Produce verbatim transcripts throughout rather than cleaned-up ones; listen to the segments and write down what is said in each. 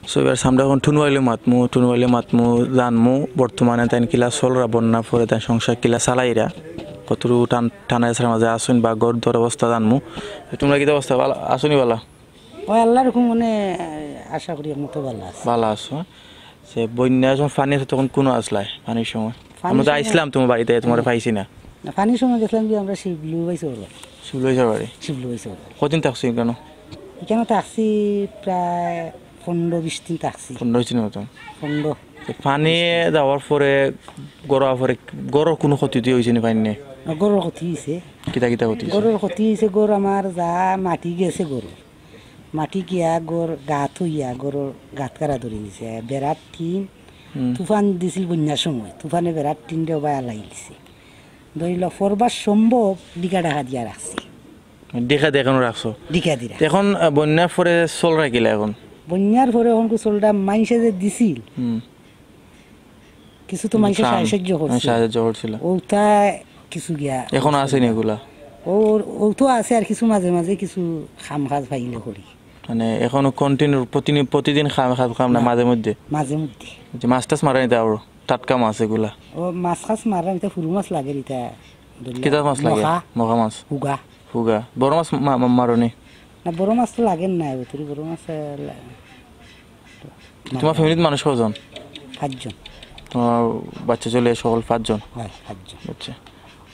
So, এবার আমরা এখন টুনুভাইরে মাতমু, টুনুভাইরে মাতমু, জানমু বর্তমানে তাইন কিলা চলরা, বন্যার পরে তাইন সংসার কিলা চালাইরা, কতটুকু টান-, টানা হেঁচড়ার মাঝে আছইন বা ঘর দুয়ার অবস্থা জানমু। তুমরা কিতা অবস্থা, ভালা আছো নি বালা? ওই আল্লাহর হুকুম মানে আশা করি মতো ভালা আছি। ভালা আছো, হ্যাঁ? সে বন্যার সময় পানি আছে, তখন কুনো আছলায় পানির সময়? পানির আমরা তো সময় আইছলাম তুমার বাড়িত, তুমারে পাইছি না। না, পানির সময় গেছলাম কি আমরা শিবলু ভাই চৌর বাড়ি। শিবলু ভাই চৌর বাড়ি? শিবলু ভাই চৌর বাড়ি। কদিন থাকছো ইকানো? ইকানো থাকছি প্রায় পনরো বিশ দিন থাকছি। পনরো বিশ দিন মতন? পনরো। তো পানি যাওয়ার পরে, ঘর আওয়ার পরে, ঘরর কুনো ক্ষতি টতি অইছে নি পানিয়ে? না, ঘরর ক্ষতি অইছে। কিতা কিতা ক্ষতি অইছে? ঘরর ক্ষতি অইছে, ঘর আমার যা মাটি গেছে ঘরর। মাটি গিয়া ঘর গাত অইয়া, ঘরর গাত কারা ধরি নিছে। বেড়ার টিন, হুম। তুফান দিছিল বন্যার সময়, তুফানে বেড়ার টিনরে ওবায় আলাই দিছে। ধরি লও, পড়বার সম্ভব ডিকা ডাকা দিয়া রাখছি। ডিকা দিয়া এখনো রাখছো? ডিকা দিয়া। এখন, আহ, বন্যার পরে চলরা কিলা এখন? বন্যার পরে এখন চলরা মাইনষে যে দিছিল, হুম। কিছু তো মাইনষে সাহায্য করছে। সাহায্য করছিল। ওটা কিছু গিয়া এখনো আছে নি এগুলা? ও, ও তো আছে, আর কিছু মাঝে মাঝে কিছু কাম কাজ পাইলে করি। মানে এখনো continue প্রতিদিন, প্রতিদিন কাম, কাজ কাম না, না। মাঝে মধ্যে? মাঝে মধ্যে। যে মাছ টাছ মারা নি তে আরো? টাটকা মাছ এগুলা? ও মাছ কাছ মারা, ইতা হুরু মাছ লাগে, ইতা ধরি কিতা মাছ লাগে? মখা। মখা মাছ? হুগা। হুগা। বড় মাছ মা-, মা-, মারো নি? না, বড় মাছ তো লাগে না, এ বছর বড় মাছ, এ, লা-, তুমার family-ত মানুষ কয়জন? পাঁচজন। তুমার বাচ্চা ছেলে সকল পাঁচজন? হয়, পাঁচজন। আচ্ছা।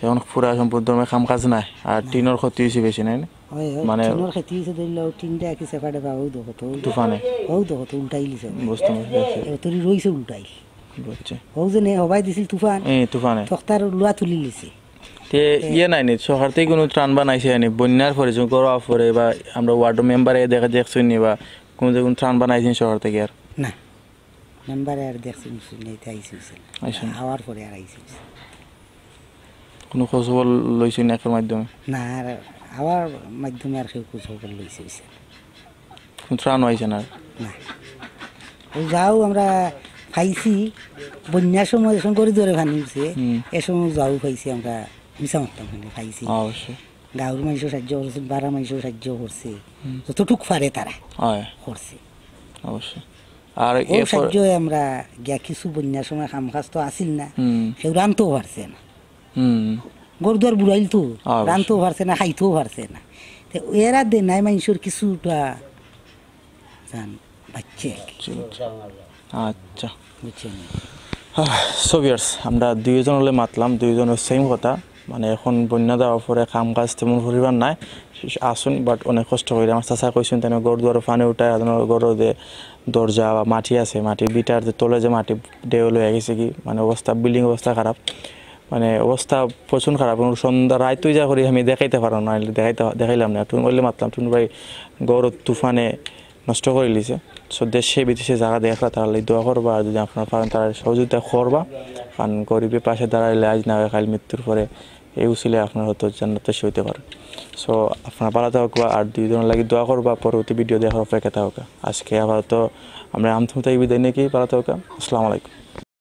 এখন পুরা সম্পূর্ণ কাম কাজ নাই, আর না। টিনর ক্ষতি অইছে বেশি, নায় নি? হয়, হয়, মানে টিনর ক্ষতি অইছে, ধরি লও, টিনটা কি সেপারে বা, ও দেখো তো, তুফানে? ও দেখো তো, উল্টাইলিছে। বুঝতে পারছি। এ বছর রইছে উল্টাইল। বুঝছি। ও যে নে, হবাই দিছিল তুফান, এ, তুফানে। তক্তার লুয়া তুলিলিছে। তে ইয়ে নাই নি, সরকার থাকি কুনু ত্রাণ বানাইছে নি? বন্যার পরে, যখন ঘর আওয়ার পরে বা আমরা ওয়ার্ড মেম্বারে দেখা দেখছইন নি বা কুনু যে কুনু ত্রাণ বানাইছে নি সরকার থাকি আর? না, মেম্বারে আর দেখছইন নি, তে আইছে অইছে না। আইছে না। আওয়ার পরে আর আইছে অইছে। কুনু খোঁজ খবর লইছইন নি একের মাধ্যমে? না, আর আওয়ার মাধ্যমে আর কেউ খোঁজ খবর লইছে অইছে না। কুনু ত্রাণ আইছে না? না। ও যাও আমরা পাইছি, বন্যার সময় যখন ঘর দুয়ারে পানি উঠছে, হুম। এ সময় যাও পাইছি আমরা, মিছা মাততাম কেনে, পাইছি। অবশ্যই। গাঁওর মাইনষেও সাহায্য করছে, বারা মাইনষেও সাহায্য করছে, হুম। যতটুক পারে তারা হয়। করছে। অবশ্যই। আর ও এরপর সাহায্যে আমরা গিয়া কিছু বন্যার সময় কাম কাজ তো আছিল না, হুম। কেউ রানতেও পারছে না। হুম। ঘর দুয়ার বুড়াইল তো, অবশ্যই। রানতেও পারছে না, খাইতেও পারছে না। তে এরা দেনায় মাইনষর কিছুটা জান বাঁচছে আর কি। আচ্ছা। বুঝছেন? আহ, so viewers, আমরা দুইজন অইলে মাতলাম, দুইজনর same কথা। মানে, এখন বন্যা যাওয়ার পরে কাম কাজ তেমন পরিমাণ নাই, আছইন, but অনেক কষ্ট করি। আমার চাচা কইছইন, তাইন ঘর দুয়ারো পানি উঠায়, তাইন ঘরো যে দরজা বা মাটি আছে, মাটির ভিটার যে তলে যে মাটি ঢেউ লইয়া গেছে কি, মানে, অবস্থা, building অবস্থা খারাপ। মানে, অবস্থা প্রচুর খারাপ। এখন সন্ধ্যা, রাইত অই যা করি আমি দেখাইতে পারলাম না, দেখাইতে, দেখাইলাম না। টুনু ভাইরে মাতলাম, টুনু ভাই ঘর তুফানে নষ্ট করিলিছে। So, দেশে বিদেশে যারা দেখরা, তারা লাগি দোয়া করবা, আর যদি আপনারা পারেন, তারা সহযোগিতা করবা। কারণ গরিবের পাশে দাঁড়াইলে আজ না হয় কাল মৃত্যুর পরে এই উসিলে আপনারা হয়তো জান্নাতবাসী হইতে পারেন। So, আপনারা ভালা থাকবা, আর দুইজনর লাগি দোয়া করবা, পরবর্তী video দেখার অপেক্ষা থাকবা। আজকে আপাতত আমরা আমথু থাকি বিদায় নেই কি, ভালা থাকবা। আসসালামু আলাইকুম।